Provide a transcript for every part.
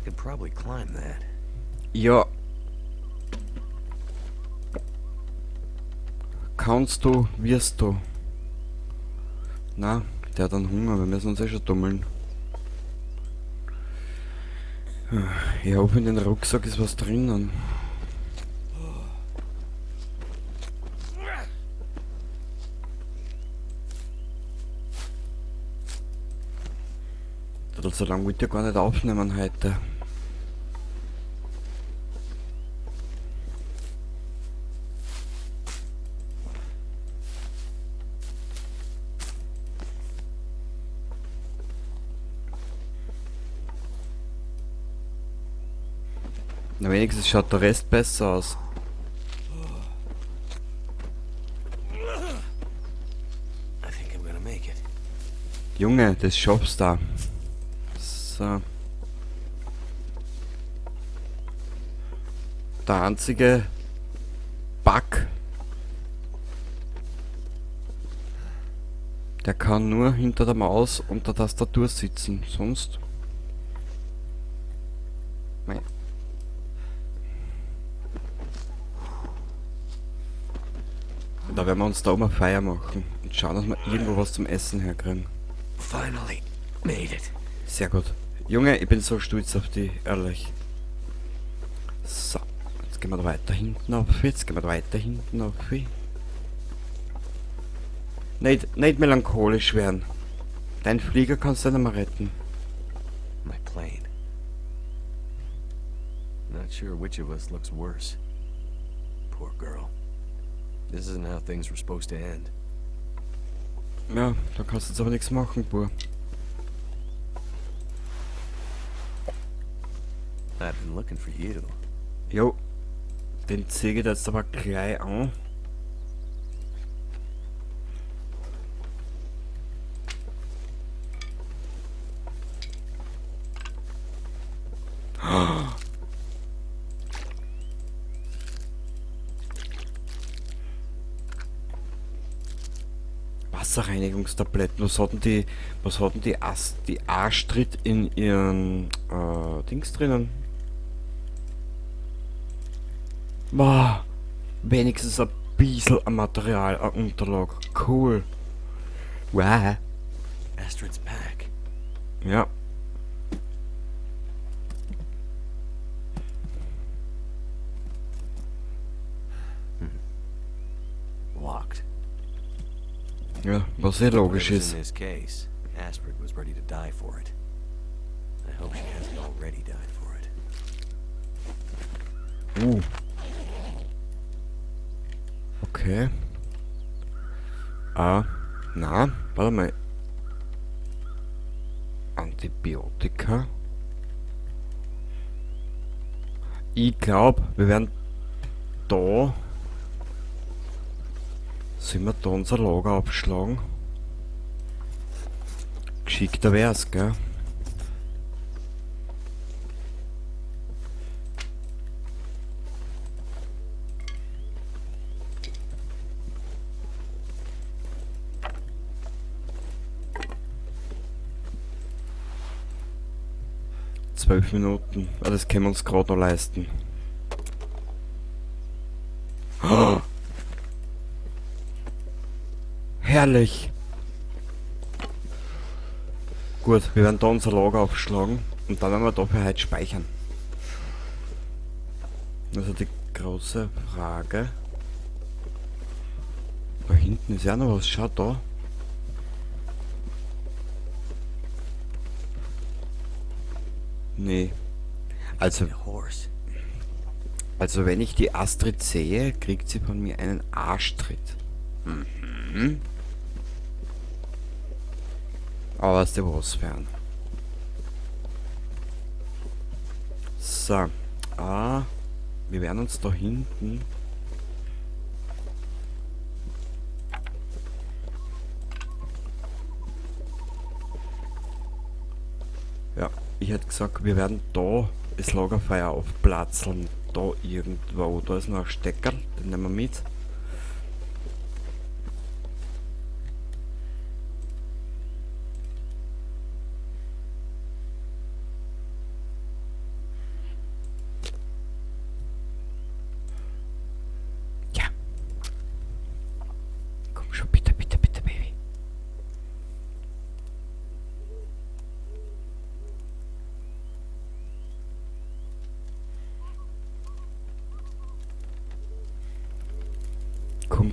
could probably climb that. Ja. Kannst du, wirst du. Na, der hat einen Hunger, wir müssen uns eh schon tummeln. Ich hoffe, in den Rucksack ist was drinnen. So lange wollte ich gar nicht aufnehmen heute. Na, wenigstens schaut der Rest besser aus. I think I'm gonna make it. Junge, das schaffst du. So. Der einzige Bug, der kann nur hinter der Maus und der Tastatur sitzen, sonst. Nein. Da werden wir uns da oben Feier machen und schauen, dass wir irgendwo was zum Essen herkriegen. Finally made it. Sehr gut. Junge, ich bin so stolz auf dich, ehrlich. So, jetzt gehen wir da weiter hinten auf. Jetzt gehen wir da weiter hinten auf. Nicht melancholisch werden. Dein Flieger kannst du nicht mehr retten. My plane. Not sure which of us looks worse. Poor girl. This isn't how things were supposed to end. Ja, da kannst du jetzt aber nichts machen, Bub. I've been looking for you. Jo, den zieh ich jetzt aber gleich an. Wasserreinigungstabletten. Was hatten die, was hatten die, Ast, die Astrid in ihren Dings drinnen? Boah, wenigstens ein bisschen an Material, an Unterlag. Cool. Wow. Astrid's pack. Ja. Locked. Ja, was eh logisch Whatever's ist. in this case, Astrid was ready to die for it. I hope she hasn't already died for it. Okay. Ah, na, warte mal. Antibiotika. Ich glaub, wir werden da... Sollen wir da unser Lager abschlagen? Geschickter wär's, gell? 12 Minuten. Ah, das können wir uns grad noch leisten. Oh. Herrlich! Gut, wir werden da unser Lager aufschlagen und dann werden wir da für heute speichern. Also die große Frage. Da hinten ist ja noch was, schau da. Nee. Also wenn ich die Astrid sehe, kriegt sie von mir einen Arschtritt. Aber weißt du was, fern. So. Ah, wir werden uns da hinten... Ja, ich hätte gesagt, wir werden da das Lagerfeuer aufplatzeln. Da irgendwo. Da ist noch ein Stecker, den nehmen wir mit.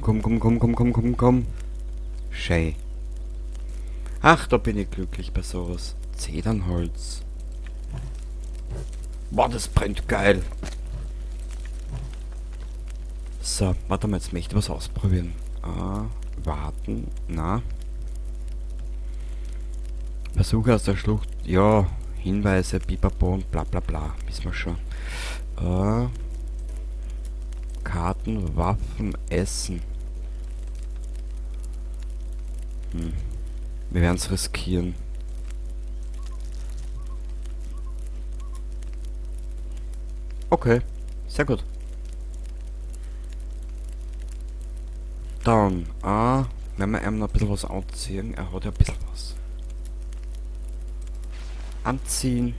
komm, komm, komm, komm, komm, komm, komm. Schei. Ach, da bin ich glücklich bei sowas. Zedernholz. Boah, das brennt geil. So, warte mal, jetzt möchte ich was ausprobieren. Ah, warten, na. Versuche aus der Schlucht, ja, Hinweise, Pipapo und bla bla bla, wissen wir schon. Karten, Waffen, Essen. Wir werden's riskieren. Okay, sehr gut. Dann, werden wir ihm noch ein bisschen was anziehen. Er hat ja ein bisschen was. Anziehen.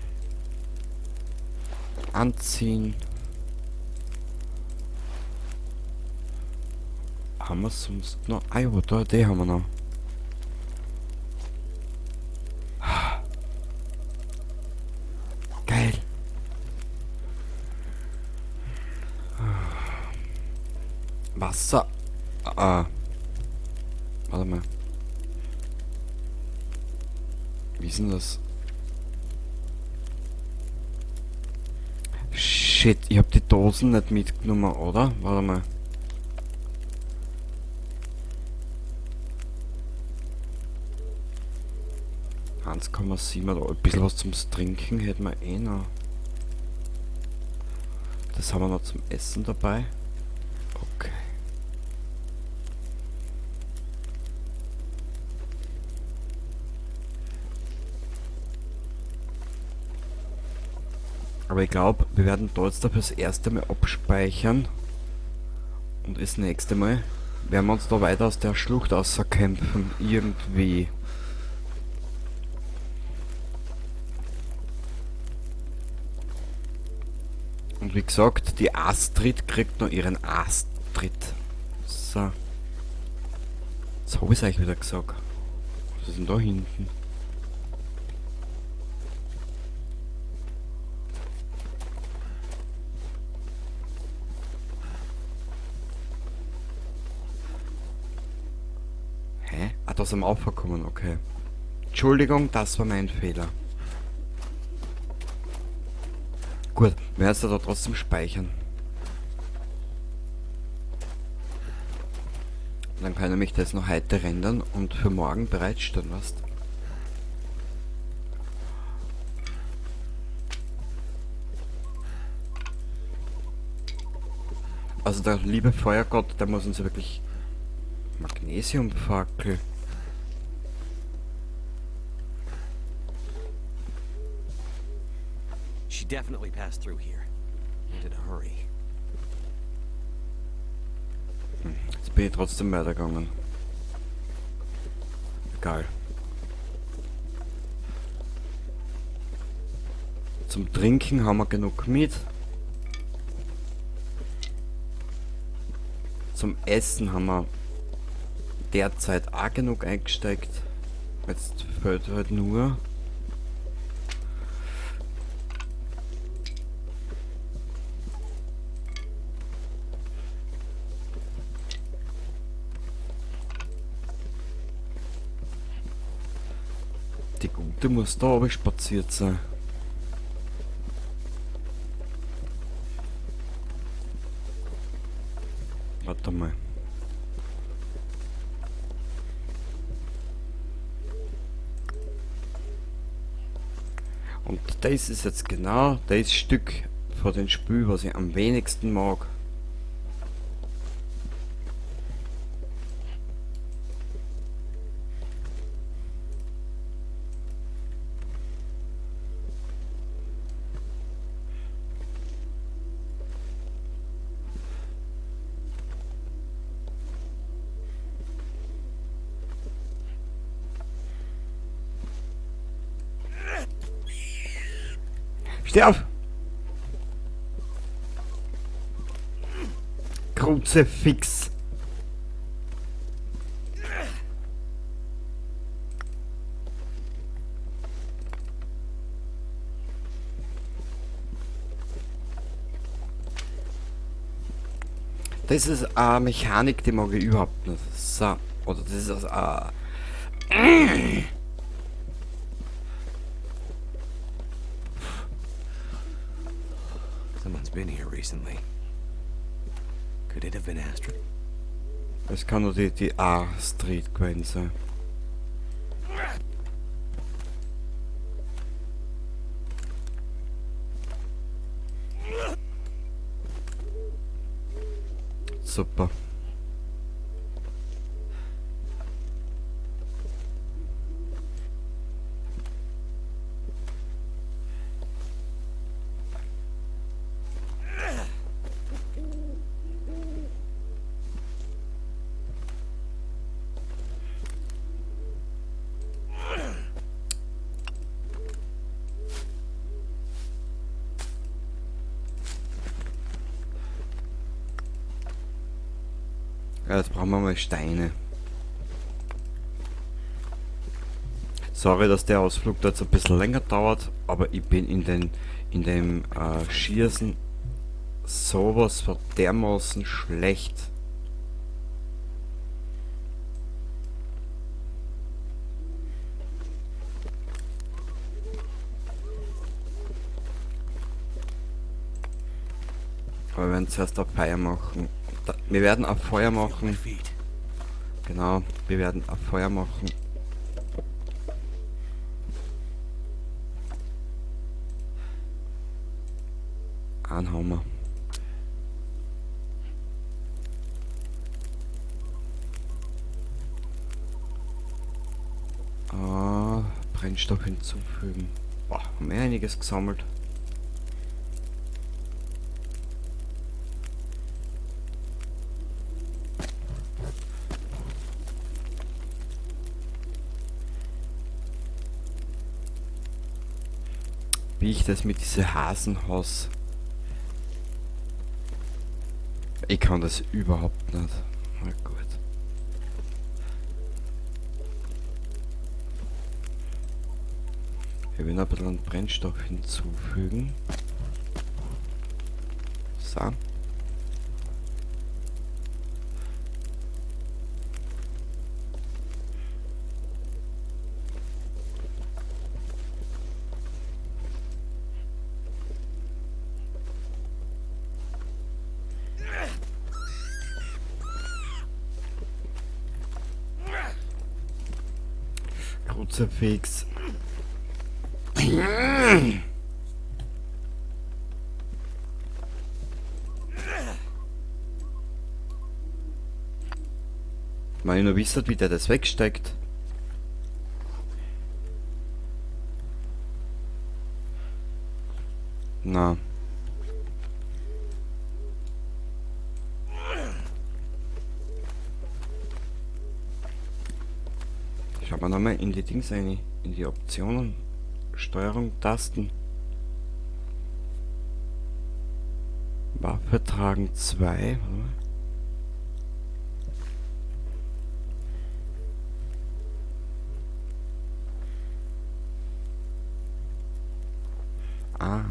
Anziehen. Haben wir sonst noch? Ah ja, da, die haben wir noch. Geil. Wasser. Ah. Warte mal. Wie ist denn das? Shit, ich hab die Dosen nicht mitgenommen, oder? Warte mal. 1,7 oder ein bisschen was zum Trinken hätten wir eh noch. Das haben wir noch zum Essen dabei. Okay. Aber ich glaub, wir werden da jetzt dafür das erste Mal abspeichern. Und das nächste Mal werden wir uns da weiter aus der Schlucht rauskämpfen. Irgendwie. Und wie gesagt, die Astrid kriegt noch ihren Astrid. So. Jetzt hab ich's euch wieder gesagt. Was ist denn da hinten? Hä? Ah, da sind wir aufgekommen, okay. Entschuldigung, das war mein Fehler. Gut, wir werden es da trotzdem speichern. Und dann kann ich mich das noch heute rendern und für morgen bereitstellen, weißt? Also der liebe Feuergott, der muss uns ja wirklich... Magnesiumfackel. She definitely passed through here. And in a hurry. Jetzt bin ich trotzdem weitergegangen. Egal. Zum Trinken haben wir genug mit. Zum Essen haben wir derzeit auch genug eingesteckt. Jetzt fehlt halt nur... Die Gute muss da oben spaziert sein. Warte mal. Und das ist jetzt genau das Stück von dem Spiel, was ich am wenigsten mag. Steh auf! Kruzifix! Das ist eine Mechanik, die mag ich überhaupt nicht. So, oder das ist also. Someone's been here recently. Could it have been Astrid? Es kann nur die A-Street gewesen sein. Super. Ja, jetzt brauchen wir mal Steine. Sorry, dass der Ausflug da jetzt ein bisschen länger dauert, aber ich bin in dem Schießen sowas von dermaßen schlecht. Aber wir werden zuerst ein Feuer machen. Wir werden ein Feuer machen. Genau, wir werden ein Feuer machen. Einen haben wir. Ah, Brennstoff hinzufügen. Boah, haben wir einiges gesammelt. Wie ich das mit diesem Hasenhaus. Ich kann das überhaupt nicht. Na gut. Wir werden ein bisschen Brennstoff hinzufügen. So. Kruzifix. Mal nur wissen, wie der das wegsteckt. Na. Schauen wir nochmal in die Dings rein, in die Optionen. Steuerung, Tasten. Waffe tragen 2. Warte mal. Ah.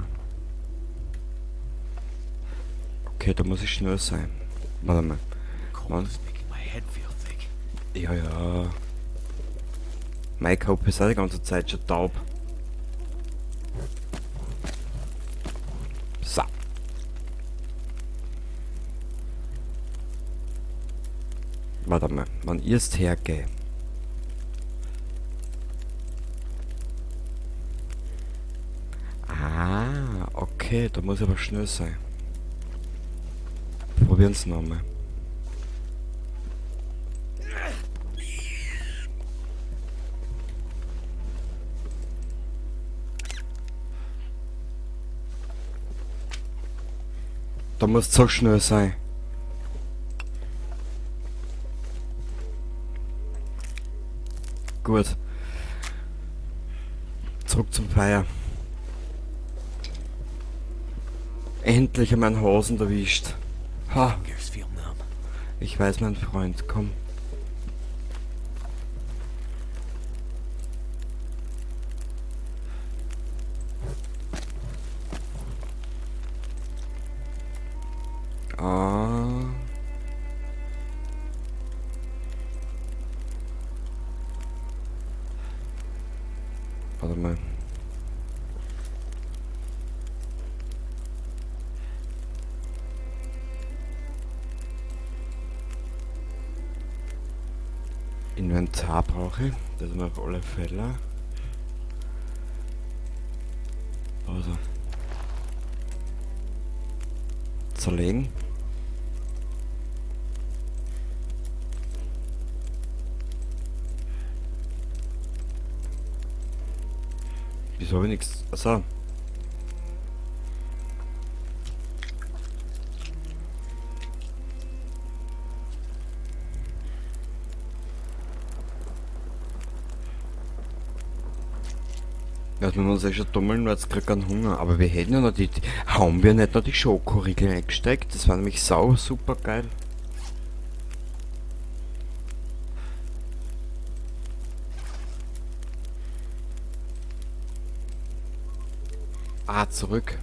Okay, da muss ich schnell sein. Warte mal. Mann. Ja, ja. Mein Kopf ist auch die ganze Zeit schon taub. So. Warte mal, wann ich jetzt hergehe. Ah, okay, da muss ich aber schnell sein. Probieren's nochmal. Da muss so schnell sein. Gut. Zurück zum Feuer. Endlich haben wir einen Hasen erwischt. Ha. Ich weiß, mein Freund, komm. Ah. Warte mal. Inventar brauche ich. Das haben wir auf alle Fälle. Also. Zerlegen. Wieso habe ich nichts? Achso. Jetzt müssen wir uns eh schon tummeln, weil jetzt kriegt keinen Hunger. Aber wir hätten ja noch die, haben wir nicht noch die Schokoriegel eingesteckt? Das war nämlich sau super geil. Ah, zurück.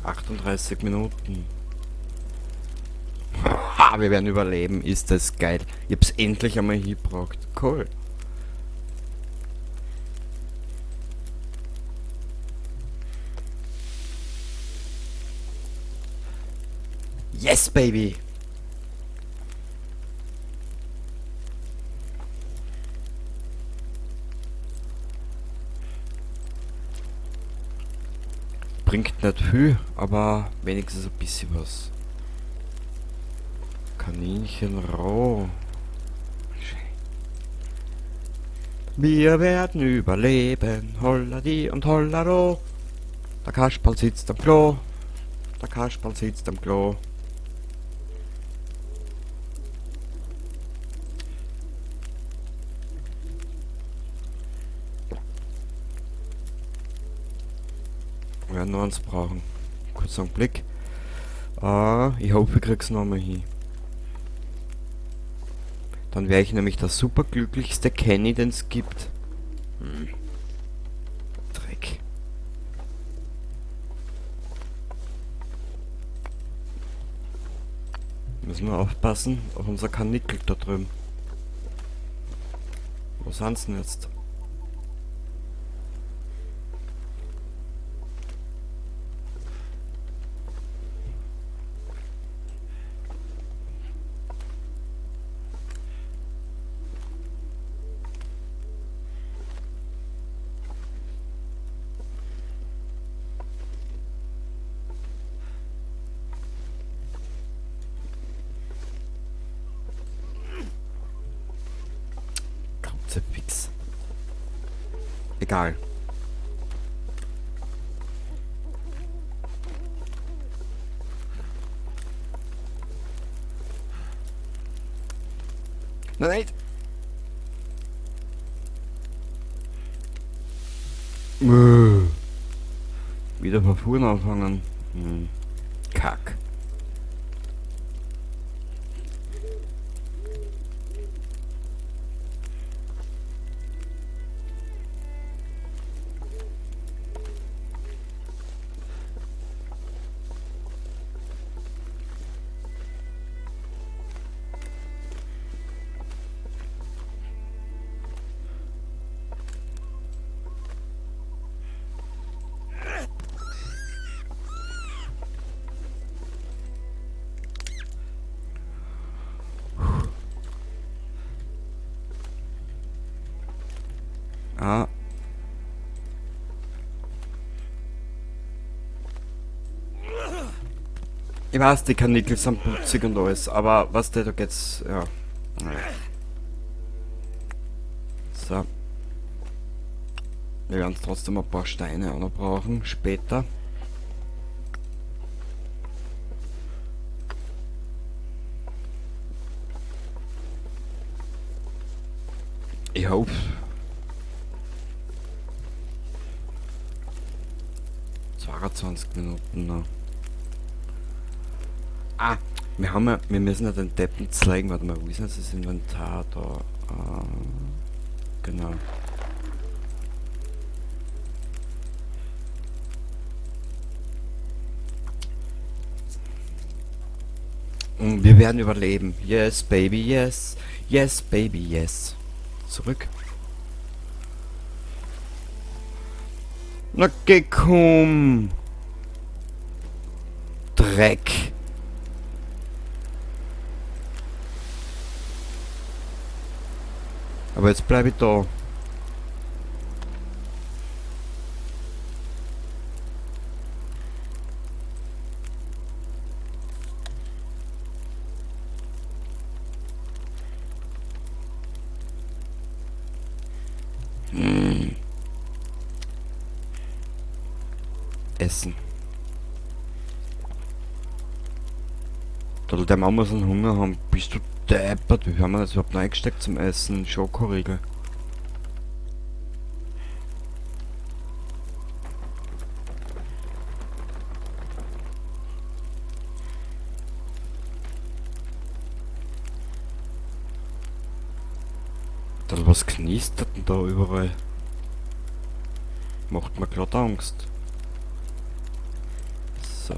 38 Minuten. Ha, wir werden überleben. Ist das geil. Ich hab's endlich einmal hingebracht. Cool. Yes, baby! Bringt nicht viel, aber wenigstens ein bisschen was. Kaninchen roh. Wir werden überleben. Holla di und hollaro. Der Kasperl sitzt am Klo. Der Kasperl sitzt am Klo. Wir werden noch eins brauchen. Kurz einen Blick. Ich hoffe, ich krieg's nochmal hin. Dann wäre ich nämlich der superglücklichste Kenny, den's gibt. Dreck. Müssen wir aufpassen auf unser Karnickel da drüben. Wo sind's denn jetzt? Fix. Egal. Nein, nein. Wieder von vorne anfangen. Kack. Ah. Ich weiß, die Karnickel sind putzig und alles, aber was der da geht's, ja. So. Wir werden trotzdem ein paar Steine auch noch brauchen, später. Ich hoffe. 22 Minuten noch. Ah, wir haben ja, wir müssen ja den Deppen zeigen. Warte mal, wo ist denn das Inventar da? Genau. Und wir werden überleben. Yes, baby, yes. Yes, baby, yes. Zurück. Na geh, komm. Dreck. Aber jetzt bleibe ich da. Essen. Der Mann muss einen Hunger haben. Bist du deppert? Wie haben wir das überhaupt reingesteckt zum Essen? Schokoriegel. Da was knistert denn da überall? Macht mir glatt Angst. So.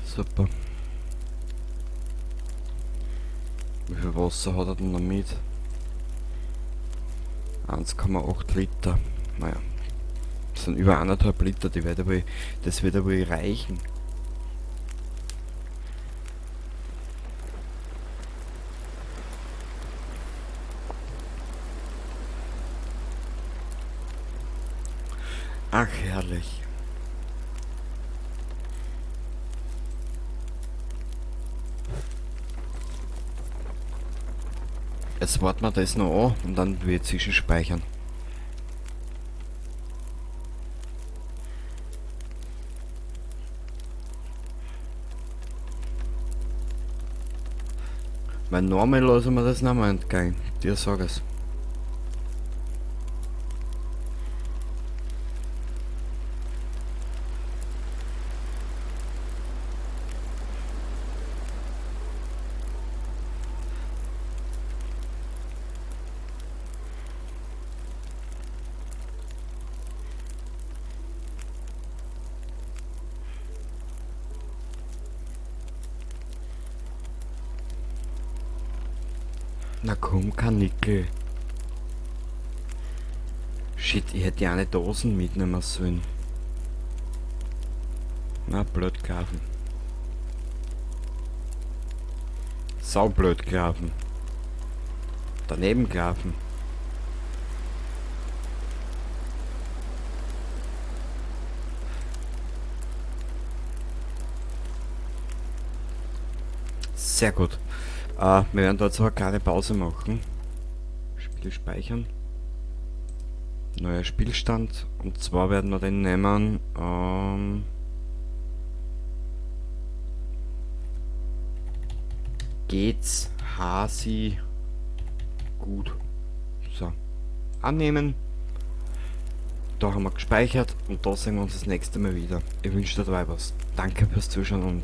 Super. Wie viel Wasser hat er denn noch mit? 1,8 Liter. Naja. Das sind über 1,5 Liter, die wird aber, das wird aber reichen. Ach, herrlich. Jetzt warten wir das noch an und dann wird zwischenspeichern. Mein Name lassen wir das nicht mehr entgehen. Dir sag es. Na komm, Karnickel. Shit, ich hätte ja eine Dosen mitnehmen sollen. Na, blöd gelaufen. Saublöd gelaufen. Daneben gelaufen. Sehr gut. Wir werden da jetzt aber eine kleine Pause machen. Spiel speichern. Neuer Spielstand. Und zwar werden wir den nehmen. Geht's Hasi gut. So. Annehmen. Da haben wir gespeichert und da sehen wir uns das nächste Mal wieder. Ich wünsche dir dabei was. Danke fürs Zuschauen und